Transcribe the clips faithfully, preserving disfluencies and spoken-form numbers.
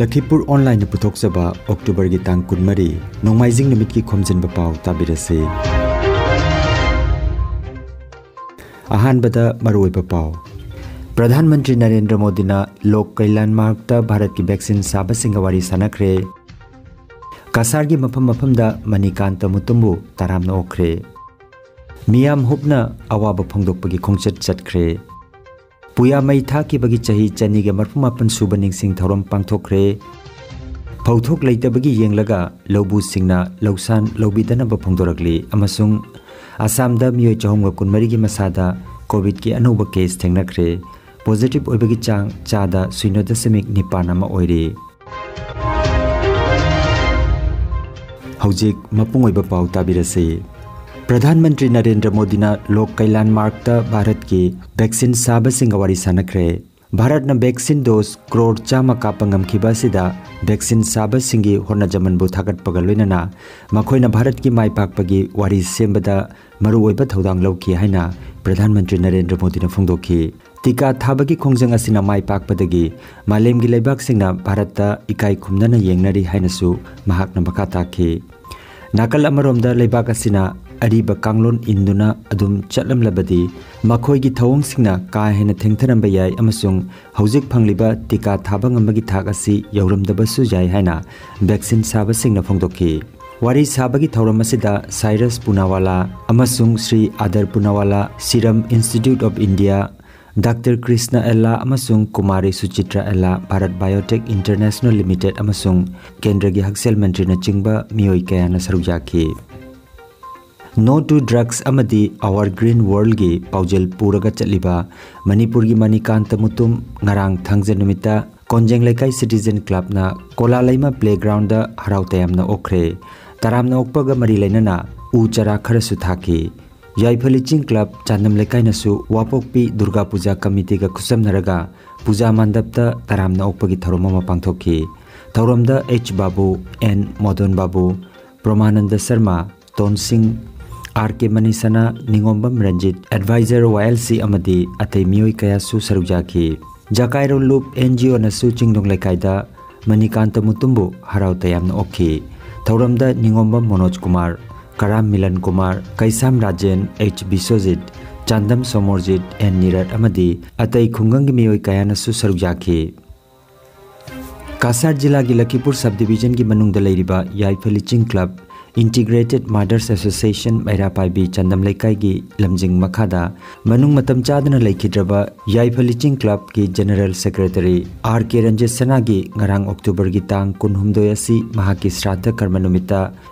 ꯂꯈꯤꯄꯨꯔ ꯑꯣꯟꯂꯥꯏꯟꯅ ꯄꯨꯊꯣꯛꯆꯕ ꯑꯣꯛꯇꯣꯕꯔꯒꯤ ꯇꯥꯡ ꯀꯨꯟꯃꯔꯤ, ꯅꯣꯡꯃꯥꯏꯖꯤꯡ ꯅꯨꯃꯤꯠꯀꯤ ꯈꯣꯝꯖꯤꯟꯕ ꯄꯥꯎ ꯇꯥꯕꯤꯔꯁꯤ꯫ ꯑꯍꯥꯟꯕꯗ ꯃꯔꯨꯑꯣꯏꯕ ꯄꯥꯎ꯫ ꯄ꯭ꯔꯙꯥꯟ ꯃꯟꯇ꯭ꯔꯤ ꯅꯔꯦꯟꯗ꯭ꯔ ꯃꯣꯗꯤꯅ ꯂꯣꯛ ꯀꯩꯂꯥꯟ ꯃꯥꯔꯒꯇ ꯚꯥꯔꯠꯀꯤ ꯚꯦꯛꯁꯤꯟ ꯁꯥꯕꯁꯤꯡꯒ ꯋꯥꯔꯤ ꯁꯥꯟꯅꯈ꯭ꯔꯦ꯫ ꯀꯁꯥꯔꯒꯤ ꯃꯐꯝ ꯃꯐꯝꯗ ꯃꯅꯤꯀꯥꯟꯇ ꯃꯨꯇꯨꯝꯕꯨ ꯇꯔꯥꯝꯅ ꯑꯣꯛꯈ꯭ꯔꯦ꯫ ꯃꯤꯌꯥꯝ ꯍꯨꯞꯅ ꯑꯋꯥꯕ ꯐꯣꯡꯗꯣꯛꯄꯒꯤ ꯈꯣꯡꯆꯠ ꯆꯠꯈ꯭ꯔꯦ꯫ ꯄꯨꯌꯥ ꯃꯩ ꯊꯥꯈꯤꯕꯒꯤ ꯆꯍꯤ ꯆꯅꯤꯒ ꯃꯔꯐꯨ ꯃꯥꯄꯟ ꯁꯨꯕ ꯅꯤꯡꯁꯤꯡ ꯊꯧꯔꯝ ꯄꯥꯡꯊꯣꯛꯈ꯭ꯔꯦ꯫ ꯐꯧꯊꯣꯛ ꯂꯩꯇꯕꯒꯤ ꯌꯦꯡꯂꯒ ꯂꯧꯕꯨꯁꯤꯡꯅ ꯂꯧꯁꯥꯟ ꯂꯧꯕꯤꯗꯅꯕ ꯐꯣꯡꯗꯣꯔꯛꯂꯤ ꯑꯃꯁꯨꯡ ꯑꯁꯥꯝꯗ ꯃꯤꯑꯣꯏ ꯆꯍꯨꯝꯒ ꯀꯨꯟꯃꯔꯤꯒꯤ ꯃꯁꯥꯗ ꯀꯣꯚꯤꯗꯀꯤ ꯑꯅꯧꯕ ꯀꯦꯁ ꯊꯦꯡꯅꯈ꯭ꯔꯦ꯫ ꯄꯣꯖꯤꯇꯤꯚ ꯑꯣꯏꯕꯒꯤ ꯆꯥꯡ ꯆꯥꯗ ꯁꯤꯅꯣ ꯗꯁꯃꯤꯛ ꯅꯤꯄꯥꯟ ꯑꯃ ꯑꯣꯏꯔꯤ꯫ ꯍꯧꯖꯤꯛ ꯃꯄꯨꯡ ꯑꯣꯏꯕ ꯄꯥꯎ ꯇꯥꯕꯤꯔꯁꯤ꯫ ꯄ꯭ꯔꯙꯥꯟ ꯃꯟꯇ꯭ꯔꯤ ꯅꯔꯦꯟꯗ꯭ꯔ ꯃꯣꯗꯤꯅ ꯂꯣꯛ ꯀꯩꯂꯥꯟ ꯃꯥꯔꯒꯇ ꯚꯥꯔꯠꯀꯤ ꯚꯦꯛꯁꯤꯟ ꯁꯥꯕꯁꯤꯡꯒ ꯋꯥꯔꯤ ꯁꯥꯟꯅꯈ꯭ꯔꯦ꯫ ꯚꯥꯔꯠꯅ ꯚꯦꯛꯁꯤꯟ ꯗꯣꯁ ꯀ꯭ꯔꯣꯔ ꯆꯥꯝꯃ ꯀꯥꯞꯄ ꯉꯝꯈꯤꯕ ꯑꯁꯤꯗ ꯚꯦꯛꯁꯤꯟ ꯁꯥꯕꯁꯤꯡꯒꯤ ꯍꯣꯠꯅꯖꯃꯟꯕꯨ ꯊꯥꯒꯠꯄꯒ ꯂꯣꯏꯅꯅ ꯃꯈꯣꯏꯅ ꯚꯥꯔꯠꯀꯤ ꯃꯥꯏ ꯄꯥꯛꯄꯒꯤ ꯋꯥꯔꯤ ꯁꯦꯝꯕꯗ ꯃꯔꯨꯑꯣꯏꯕ ꯊꯧꯗꯥꯡ ꯂꯧꯈꯤ ꯍꯥꯏꯅ ꯄ꯭ꯔꯙꯥꯟ ꯃꯟꯇ꯭ꯔꯤ ꯅꯔꯦꯟꯗ꯭ꯔ ꯃꯣꯗꯤꯅ ꯐꯣꯡꯗꯣꯛꯈꯤ꯫ ꯇꯤꯀꯥ ꯊꯥꯕꯒꯤ ꯈꯣꯡꯖꯪ ꯑꯁꯤꯅ ꯃꯥꯏ ꯄꯥꯛꯄꯗꯒꯤ ꯃꯥꯂꯦꯝꯒꯤ ꯂꯩꯕꯥꯛꯁꯤꯡꯅ ꯚꯥꯔꯠꯇ ꯏꯀꯥꯏ ꯈꯨꯝꯅꯅ ꯌꯦꯡꯅꯔꯤ ꯍꯥꯏꯅꯁꯨ ꯃꯍꯥꯛꯅ ꯃꯈꯥ ꯇꯥꯈꯤ꯫ ꯅꯥꯀꯜ ꯑꯃꯔꯣꯝꯗ, ꯂꯩꯕꯥꯛ ꯑꯁꯤꯅ ꯑꯔꯤꯕ ꯀꯥꯡꯂꯣꯟ ꯏꯟꯗꯨꯅ ꯑꯗꯨꯝ ꯆꯠꯂꯝꯂꯕꯗꯤ ꯃꯈꯣꯏꯒꯤ ꯊꯧꯑꯣꯡꯁꯤꯡꯅ ꯀꯥ ꯍꯦꯟꯅ ꯊꯦꯡꯊꯔꯝꯕ ꯌꯥꯏ ꯑꯃꯁꯨꯡ ꯍꯧꯖꯤꯛ ꯐꯪꯂꯤꯕ ꯇꯤꯀꯥ ꯊꯥꯕ ꯉꯝꯕꯒꯤ ꯊꯥꯛ ꯑꯁꯤ ꯌꯧꯔꯝꯗꯕꯁꯨ ꯌꯥꯏ ꯍꯥꯏꯅ ꯚꯦꯛꯁꯤꯟ ꯁꯥꯕꯁꯤꯡꯅ ꯐꯣꯡꯗꯣꯛꯈꯤ꯫ ꯋꯥꯔꯤ ꯁꯥꯕꯒꯤ ꯊꯧꯔꯝ ꯑꯁꯤꯗ ꯁꯥꯏꯔꯁ ꯄꯨꯅꯥꯋꯥꯂꯥ ꯑꯃꯁꯨꯡ Shri Adar Poonawala, Serum Institute of India, doctor Krishna Ella ꯑꯃꯁꯨꯡ Kumari Suchitra Ella, Bharat biotech international limited ꯑꯃꯁꯨꯡ ꯀꯦꯟꯗ꯭ꯔꯒꯤ ꯍꯛꯁꯦꯜ ꯃꯟꯇ꯭ꯔꯤꯅꯆꯤꯡꯕ ꯃꯤꯑꯣꯏ ꯀꯌꯥꯅ ꯁꯔꯨꯛ ꯌꯥꯈꯤ꯫ No to Drugs ꯑꯃꯗꯤ Our Green Worldꯒꯤ ꯄꯥꯎꯖꯦꯜ ꯄꯨꯔꯒ ꯆꯠꯂꯤꯕ ꯃꯅꯤꯄꯨꯔꯒꯤ ꯃꯅꯤꯀꯥꯟꯇ ꯃꯨꯇꯨꯝ ꯉꯔꯥꯡ ꯊꯥꯡꯖ ꯅꯨꯃꯤꯠꯇ ꯀꯣꯟꯖꯦꯡ ꯂꯩꯀꯥꯏ ꯁꯤꯇꯤꯖꯦꯟ ꯀ꯭ꯂꯕꯅ ꯀꯣꯂꯥꯂꯩꯃ ꯄ꯭ꯂꯦꯒ꯭ꯔꯥꯎꯟꯗ ꯍꯔꯥꯎ ꯇꯌꯥꯝꯅ ꯑꯣꯛꯈ꯭ꯔꯦ꯫ ꯇꯔꯥꯝꯅ ꯑꯣꯛꯄꯒ ꯃꯔꯤ ꯂꯩꯅꯅ ꯎ ꯆꯥꯔꯥ ꯈꯔꯁꯨ ꯊꯥꯈꯤ꯫ ꯌꯥꯏꯐ ꯂꯤꯆꯤꯡ ꯀ꯭ꯂꯕ ꯆꯥꯟꯗꯝ ꯂꯩꯀꯥꯏꯅꯁꯨ ꯋꯥꯄꯣꯛꯄꯤ ꯗꯨꯔꯒꯥ ꯄꯨꯖꯥ ꯀꯃꯤꯇꯤꯒ ꯈꯨꯠꯁꯝꯅꯔꯒ ꯄꯨꯖꯥ ꯃꯟꯗꯞꯇ ꯇꯔꯥꯝꯅ ꯑꯣꯛꯄꯒꯤ ꯊꯧꯔꯝ ꯑꯃ ꯄꯥꯡꯊꯣꯛꯈꯤ꯫ ꯊꯧꯔꯝꯗ ꯑꯩꯆ ꯕꯥꯕꯨ, ꯑꯦꯟ ꯃꯣꯗꯣꯟ ꯕꯥꯕꯨ, ꯄ꯭ꯔꯣꯃꯥꯅꯟꯗ ꯁꯔꯃ, ꯇꯣꯟꯁꯤꯡ, R K Manisana, Ningombam Ranjit, adviser Y L C ꯑꯃꯗꯤ ꯑꯇꯩ ꯃꯤꯑꯣꯏ ꯀꯌꯥꯁꯨ ꯁꯔꯨꯛ ꯌꯥꯈꯤ꯫ ꯖꯀꯥꯏꯔꯣꯜ ꯂꯨꯞ ꯑꯦꯟ ꯖꯤ ꯑꯣꯅꯁꯨ ꯆꯤꯡꯅꯨꯡ ꯂꯩꯀꯥꯏꯗ ꯃꯅꯤꯀꯥꯟꯇ ꯃꯨꯇꯨꯝꯕꯨ ꯍꯔꯥꯎ ꯇꯌꯥꯝꯅ ꯑꯣꯛꯈꯤ꯫ ꯊꯧꯔꯝꯗ ꯅꯤꯉꯣꯝꯕꯝ ꯃꯣꯅꯣꯖ ꯀꯨꯃꯥꯔ, ꯀꯔꯥꯝ Milan Kumar, Keisham Rajen, H Biswajit, Chandam Somorjit, and ꯅꯤꯔꯠ ꯑꯃꯗꯤ ꯑꯇꯩ ꯈꯨꯡꯒꯪꯒꯤ ꯃꯤꯑꯣꯏ ꯀꯌꯥꯅꯁꯨ ꯁꯔꯨꯛ ꯌꯥꯈꯤ꯫ ꯀꯥꯁꯥꯔ ꯖꯤꯂꯥꯒꯤ ꯂꯈꯤꯄꯨꯔ ꯁꯕ ꯗꯤꯕꯤꯖꯟꯒꯤ ꯃꯅꯨꯡꯗ ꯂꯩꯔꯤꯕ ꯌꯥꯏꯐꯂꯤ ꯆꯤꯡ club, Integrated Mothers Association, ꯃꯩꯔꯥ ꯄꯥꯏꯕꯤ Chandam ꯂꯩꯀꯥꯏꯒꯤ ꯂꯝꯖꯤꯡ ꯃꯈꯥꯗ ꯃꯅꯨꯡ ꯃꯇꯝ ꯆꯥꯗꯅ ꯂꯩꯈꯤꯗ꯭ꯔꯕ ꯌꯥꯏꯐꯂꯤ ꯆꯤꯡ ꯀ꯭ꯂꯕꯀꯤ ꯖꯦꯅꯔꯦꯜ ꯁꯦꯀ꯭ꯔꯦꯇꯔꯤ ꯑꯥꯔ ꯀꯦ ꯔꯟꯖꯤꯠ ꯁꯅꯥꯒꯤ ꯉꯔꯥꯡ ꯑꯣꯛꯇꯣꯕꯔꯒꯤ ꯇꯥꯡ ꯀꯨꯟꯍꯨꯝꯗꯣꯏ ꯑꯁꯤ ꯃꯍꯥꯛꯀꯤ ꯁ꯭ꯔꯥꯗꯙ ꯀꯔꯃ ꯅꯨꯃꯤꯠꯇ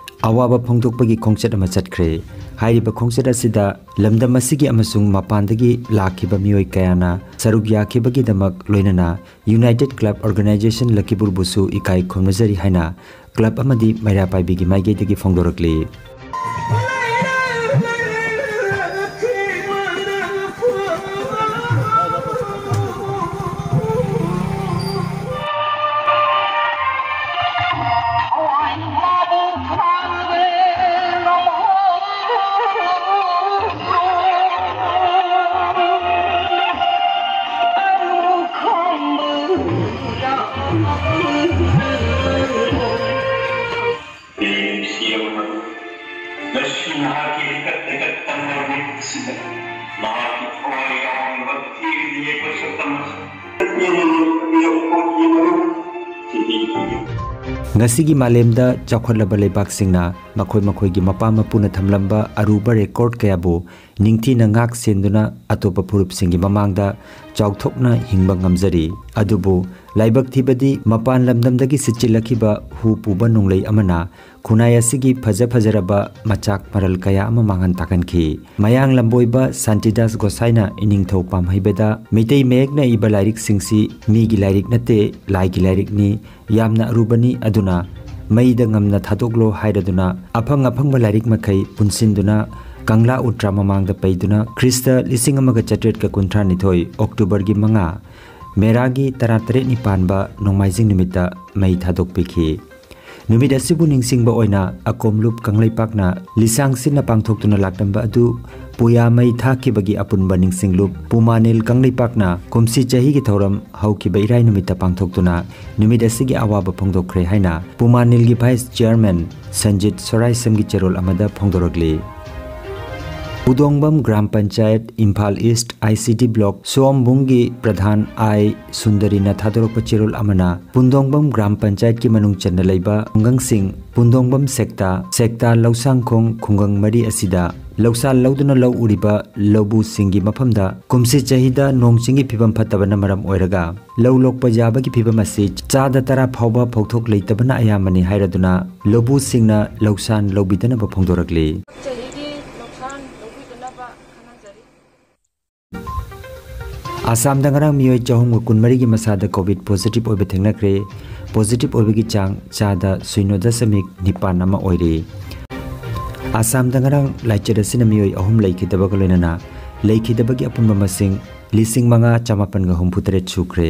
ꯑꯋꯥꯕ ꯐꯣꯡꯗꯣꯛꯄꯒꯤ ꯈꯣꯡꯆꯠ ꯑꯃ ꯆꯠꯈ꯭ꯔꯦ꯫ ꯍꯥꯏꯔꯤꯕ ꯈꯣꯡꯆꯠ ꯑꯁꯤꯗ ꯂꯝꯗꯝ ꯑꯁꯤꯒꯤ ꯑꯃꯁꯨꯡ ꯃꯄꯥꯟꯗꯒꯤ ꯂꯥꯛꯈꯤꯕ ꯃꯤꯑꯣꯏ ꯀꯌꯥꯅ ꯁꯔꯨꯛ ꯌꯥꯈꯤꯕꯒꯤꯗꯃꯛ, ꯂꯣꯏꯅꯅ United Club Organisation ꯂꯈꯤꯄꯨꯔꯕꯨꯁꯨ ꯏꯀꯥꯏ ꯈꯨꯝꯅꯖꯔꯤ ꯍꯥꯏꯅ ꯀ꯭ꯂꯕ ꯑꯃꯗꯤ ꯃꯩꯔꯥ ꯄꯥꯏꯕꯤꯒꯤ ꯃꯥꯏꯀꯩꯗꯒꯤ ꯐꯣꯡꯗꯣꯔꯛꯂꯤ꯫ ꯉꯁꯤ ꯅꯍꯥꯛꯀꯤ ꯍꯦꯛꯇ ꯍꯦꯛꯇ ꯇꯝꯅꯕ ꯃꯤꯀꯨꯞꯁꯤꯗ ꯅꯍꯥꯛꯀꯤ ꯊꯋꯥꯏ ꯌꯥꯎꯍꯟꯕ ꯊꯤꯔꯤꯕ ꯌꯦꯛꯄ ꯁꯛꯇꯝ ꯑꯁꯤ ꯉꯁꯤꯒꯤ ꯃꯥꯂꯦꯝꯗ ꯆꯥꯎꯈꯠꯂꯕ ꯂꯩꯕꯥꯛꯁꯤꯡꯅ ꯃꯈꯣꯏ ꯃꯈꯣꯏꯒꯤ ꯃꯄꯥ ꯃꯄꯨꯅ ꯊꯝꯂꯝꯕ ꯑꯔꯨꯕ ꯔꯦꯀꯣꯔꯗ ꯀꯌꯥꯕꯨ ꯅꯤꯡꯊꯤꯅ ꯉꯥꯛ ꯁꯦꯟꯗꯨꯅ ꯑꯇꯣꯞꯄ ꯐꯨꯔꯨꯞꯁꯤꯡꯒꯤ ꯃꯃꯥꯡꯗ ꯆꯥꯎꯊꯣꯛꯅ ꯍꯤꯡꯕ ꯉꯝꯖꯔꯤ꯫ ꯑꯗꯨꯕꯨ ꯂꯥꯏꯕꯛ ꯊꯤꯕꯗꯤ, ꯃꯄꯥꯟ ꯂꯝꯗꯝꯗꯒꯤ ꯁꯤꯠꯆꯤꯜꯂꯛꯈꯤꯕ ꯍꯨ ꯄꯨꯕ ꯅꯣꯡꯂꯩ ꯑꯃꯅ ꯈꯨꯟꯅꯥꯏ ꯑꯁꯤꯒꯤ ꯐꯖ ꯐꯖꯔꯕ ꯃꯆꯥꯛ ꯃꯔꯜ ꯀꯌꯥ ꯑꯃ ꯃꯥꯡꯍꯟ ꯇꯥꯛꯍꯟꯈꯤ꯫ ꯃꯌꯥꯡ ꯂꯝꯕꯣꯏꯕ ꯁꯥꯟꯇꯤꯗꯥꯁ ꯒꯣꯁꯥꯏꯅ ꯏꯅꯤꯡꯊꯧ ꯄꯥꯝꯍꯩꯕꯗ ꯃꯤꯇꯩ ꯃꯌꯦꯛꯅ ꯏꯕ ꯂꯥꯏꯔꯤꯛꯁꯤꯡꯁꯤ ꯃꯤꯒꯤ ꯂꯥꯏꯔꯤꯛ ꯅꯠꯇꯦ, ꯂꯥꯏꯒꯤ ꯂꯥꯏꯔꯤꯛꯅꯤ, ꯌꯥꯝꯅ ꯑꯔꯨꯕꯅꯤ, ꯑꯗꯨꯅ ꯃꯩꯗ ꯉꯝꯅ ꯊꯥꯗꯣꯛꯂꯣ ꯍꯥꯏꯔꯗꯨꯅ ꯑꯐꯪ ꯑꯐꯪꯕ ꯂꯥꯏꯔꯤꯛ ꯃꯈꯩ ꯄꯨꯟꯁꯤꯟꯗꯨꯅ ꯀꯪꯂꯥ ꯎꯇ꯭ꯔꯥ ꯃꯃꯥꯡꯗ ꯄꯩꯗꯨꯅ ꯈ꯭ꯔꯤꯁꯇ ꯂꯤꯁꯤꯡ ꯑꯃꯒ ꯆꯥꯇ꯭ꯔꯦꯠꯀ ꯀꯨꯟꯊ꯭ꯔꯥ ꯅꯤꯊꯣꯏ ꯑꯣꯛꯇꯣꯕꯔꯒꯤ ꯃꯉꯥ, ꯃꯦꯔꯥꯒꯤ ꯇꯔꯥꯇꯔꯦꯠꯅꯤ ꯄꯥꯟꯕ ꯅꯣꯡꯃꯥꯏꯖꯤꯡ ꯅꯨꯃꯤꯠꯇ ꯃꯩ ꯊꯥꯗꯣꯛꯄꯤꯈꯤ꯫ ꯅꯨꯃꯤꯠ ꯑꯁꯤꯕꯨ ꯅꯤꯡꯁꯤꯡꯕ ꯑꯣꯏꯅ ꯑꯀꯣꯝꯂꯨꯞ ꯀꯪꯂꯩꯄꯥꯛꯅ ꯂꯤꯁꯥꯡ ꯁꯤꯠꯅ ꯄꯥꯡꯊꯣꯛꯇꯨꯅ ꯂꯥꯛꯂꯝꯕ ꯑꯗꯨ ꯄꯨꯌꯥ ꯃꯩ ꯊꯥꯈꯤꯕꯒꯤ ꯑꯄꯨꯟꯕ ꯅꯤꯡꯁꯤꯡꯂꯨꯞ ꯄꯨꯃꯥꯅꯤꯜ ꯀꯪꯂꯩꯄꯥꯛꯅ ꯀꯨꯝꯁꯤ ꯆꯍꯤꯒꯤ ꯊꯧꯔꯝ ꯍꯧꯈꯤꯕ ꯏꯔꯥꯏ ꯅꯨꯃꯤꯠꯇ ꯄꯥꯡꯊꯣꯛꯇꯨꯅ ꯅꯨꯃꯤꯠ ꯑꯁꯤꯒꯤ ꯑꯋꯥꯕ ꯐꯣꯡꯗꯣꯛꯈ꯭ꯔꯦ ꯍꯥꯏꯅ ꯄꯨꯃꯥꯅꯤꯜꯒꯤ vice chairman ꯁꯟꯖꯤꯠ ꯁꯣꯔꯥꯏꯁꯝꯒꯤ ꯆꯦꯔꯣꯜ ꯑꯃꯗ ꯐꯣꯡꯗꯣꯔꯛꯂꯤ꯫ Pudongbam gram panchayat, Imphal east, I C D block, ꯁꯣꯝꯕꯨꯡꯒꯤ ꯄ꯭ꯔꯙꯥꯟ ꯑꯥꯏ ꯁꯨꯟꯗꯔꯤꯅ ꯊꯥꯗꯣꯔꯛꯄ ꯆꯦꯔꯣꯜ ꯑꯃꯅ ꯄꯨꯟꯗꯣꯡꯕꯝ ꯒ꯭ꯔꯥꯝ ꯄꯟꯆꯥꯌꯠꯀꯤ ꯃꯅꯨꯡ ꯆꯟꯅ ꯂꯩꯕ ꯈꯨꯡꯒꯪꯁꯤꯡ, ꯄꯨꯟꯗꯣꯡꯕꯝ ꯁꯦꯛꯇꯥ, ꯁꯦꯛꯇꯥ ꯂꯧꯁꯥꯡꯈꯣꯡ ꯈꯨꯡꯒꯪ ꯃꯔꯤ ꯑꯁꯤꯗ ꯂꯧꯁꯥꯟ ꯂꯧꯗꯨꯅ ꯂꯧ ꯎꯔꯤꯕ ꯂꯧꯕꯨꯁꯤꯡꯒꯤ ꯃꯐꯝꯗ ꯀꯨꯝꯁꯤ ꯆꯍꯤꯗ ꯅꯣꯡ ꯆꯤꯡꯒꯤ ꯐꯤꯕꯝ ꯐꯠꯇꯕꯅ ꯃꯔꯝ ꯑꯣꯏꯔꯒ ꯂꯧ ꯂꯣꯛꯄ ꯌꯥꯕꯒꯤ ꯐꯤꯕꯝ ꯑꯁꯤ ꯆꯥꯗ ꯇꯔꯥ ꯐꯥꯎꯕ ꯐꯧꯊꯣꯛ ꯂꯩꯇꯕꯅ ꯑꯌꯥꯝꯕꯅꯤ ꯍꯥꯏꯔꯗꯨꯅ ꯂꯧꯕꯨꯁꯤꯡꯅ ꯂꯧꯁꯥꯟ ꯂꯧꯕꯤꯗꯅꯕ ꯐꯣꯡꯗꯣꯔꯛꯂꯤ꯫ ꯆꯍꯤꯒꯤ ꯂꯧꯁꯥꯟ ꯂꯧꯕꯤꯗꯅꯕ ꯈꯪꯍꯟꯖꯔꯤ꯫ ꯑꯁꯥꯝꯗ ꯉꯔꯥꯡ ꯃꯤꯑꯣꯏ ꯆꯍꯨꯝꯒ ꯀꯨꯟꯃꯔꯤꯒꯤ ꯃꯁꯥꯗ ꯀꯣꯚꯤꯗ ꯄꯣꯖꯤꯇꯤꯚ ꯑꯣꯏꯕ ꯊꯦꯡꯅꯈ꯭ꯔꯦ꯫ ꯄꯣꯖꯤꯇꯤꯚ ꯑꯣꯏꯕꯒꯤ ꯆꯥꯡ ꯆꯥꯗ ꯁꯤꯅꯣ ꯗꯁꯃꯤꯛ ꯅꯤꯄꯥꯟ ꯑꯃ ꯑꯣꯏꯔꯤ꯫ ꯑꯁꯥꯝꯗ ꯉꯔꯥꯡ ꯂꯥꯏꯆꯠ ꯑꯁꯤꯅ ꯃꯤꯑꯣꯏ ꯑꯍꯨꯝ ꯂꯩꯈꯤꯗꯕꯒ ꯂꯣꯏꯅꯅ ꯂꯩꯈꯤꯗꯕꯒꯤ ꯑꯄꯨꯟꯕ ꯃꯁꯤꯡ ꯂꯤꯁꯤꯡ ꯃꯉꯥ ꯆꯃꯥꯄꯟꯒ ꯍꯨꯝꯐꯨ ꯇꯔꯦꯠ ꯁꯨꯈ꯭ꯔꯦ꯫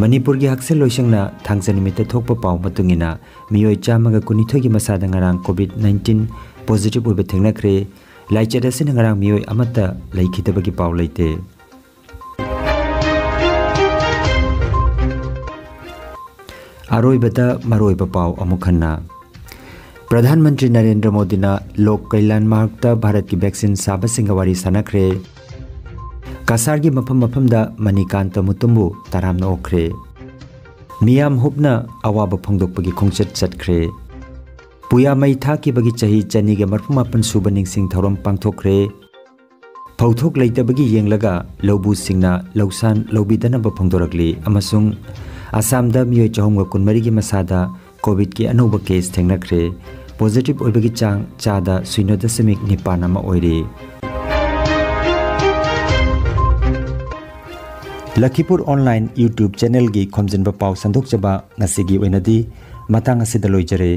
ꯃꯅꯤꯄꯨꯔꯒꯤ ꯍꯛꯁꯦꯜ ꯂꯣꯏꯁꯪꯅ ꯊꯥꯡꯖ ꯅꯨꯃꯤꯠꯇ ꯊꯣꯛꯄ ꯄꯥꯎ ꯃꯇꯨꯡ ꯏꯟꯅ ꯃꯤꯑꯣꯏ ꯆꯥꯝꯃꯒ ꯀꯨꯟꯅꯤꯊꯣꯏꯒꯤ ꯃꯁꯥꯗ ꯉꯔꯥꯡ ꯀꯣꯚꯤꯗ ꯅꯥꯏꯟꯇꯤꯟ ꯄꯣꯖꯤꯇꯤꯚ ꯑꯣꯏꯕ ꯊꯦꯡꯅꯈ꯭ꯔꯦ꯫ ꯂꯥꯏꯆꯠ ꯑꯁꯤꯅ ꯉꯔꯥꯡ ꯃꯤꯑꯣꯏ ꯑꯃꯠꯇ ꯂꯩꯈꯤꯗꯕꯒꯤ ꯄꯥꯎ ꯂꯩꯇꯦ꯫ ꯑꯔꯣꯏꯕꯗ ꯃꯔꯨꯑꯣꯏꯕ ꯄꯥꯎ ꯑꯃꯨꯛ ꯍꯟꯅ꯫ ꯄ꯭ꯔꯙꯥꯟ ꯃꯟꯇ꯭ꯔꯤ ꯅꯔꯦꯟꯗ꯭ꯔ ꯃꯣꯗꯤꯅ ꯂꯣꯛ ꯀꯩꯂꯥꯟ ꯃꯥꯔꯒꯇ ꯚꯥꯔꯠꯀꯤ ꯚꯦꯛꯁꯤꯟ ꯁꯥꯕꯁꯤꯡꯒ ꯋꯥꯔꯤ ꯁꯥꯟꯅꯈ꯭ꯔꯦ꯫ ꯀꯁꯥꯔꯒꯤ ꯃꯐꯝ ꯃꯐꯝꯗ ꯃꯅꯤꯀꯥꯟꯇ ꯃꯨꯇꯨꯝꯕꯨ ꯇꯔꯥꯝꯅ ꯑꯣꯛꯈ꯭ꯔꯦ꯫ ꯃꯤꯌꯥꯝ ꯍꯨꯞꯅ ꯑꯋꯥꯕ ꯐꯣꯡꯗꯣꯛꯄꯒꯤ ꯈꯣꯡꯆꯠ ꯆꯠꯈ꯭ꯔꯦ꯫ ꯄꯨꯌꯥ ꯃꯩ ꯊꯥꯈꯤꯕꯒꯤ ꯆꯍꯤ ꯆꯅꯤꯒ ꯃꯔꯐꯨ ꯃꯥꯄꯟ ꯁꯨꯕ ꯅꯤꯡꯁꯤꯡ ꯊꯧꯔꯝ ꯄꯥꯡꯊꯣꯛꯈ꯭ꯔꯦ꯫ ꯐꯧꯊꯣꯛ ꯂꯩꯇꯕꯒꯤ ꯌꯦꯡꯂꯒ ꯂꯧꯕꯨꯁꯤꯡꯅ ꯂꯧꯁꯥꯟ ꯂꯧꯕꯤꯗꯅꯕ ꯐꯣꯡꯗꯣꯔꯛꯂꯤ ꯑꯃꯁꯨꯡ ꯑꯁꯥꯝꯗ ꯃꯤꯑꯣꯏ ꯆꯍꯨꯝꯒ ꯀꯨꯟꯃꯔꯤꯒꯤ ꯃꯁꯥꯗ ꯀꯣꯚꯤꯗꯀꯤ ꯑꯅꯧꯕ ꯀꯦꯁ ꯊꯦꯡꯅꯈ꯭ꯔꯦ꯫ ꯄꯣꯖꯤꯇꯤꯚ ꯑꯣꯏꯕꯒꯤ ꯆꯥꯡ ꯆꯥꯗ ꯁꯤꯅꯣ ꯗꯁꯃꯤꯛ ꯅꯤꯄꯥꯟ ꯑꯃ ꯑꯣꯏꯔꯤ꯫ ꯂꯈꯤꯄꯨꯔ ꯑꯣꯟꯂꯥꯏꯟ YouTube ꯆꯦꯅꯦꯜꯒꯤ ꯈꯣꯝꯖꯤꯟꯕ ꯄꯥꯎ ꯁꯟꯗꯣꯛꯆꯕ ꯉꯁꯤꯒꯤ ꯑꯣꯏꯅꯗꯤ ꯃꯇꯥꯡ ꯑꯁꯤꯗ ꯂꯣꯏꯖꯔꯦ꯫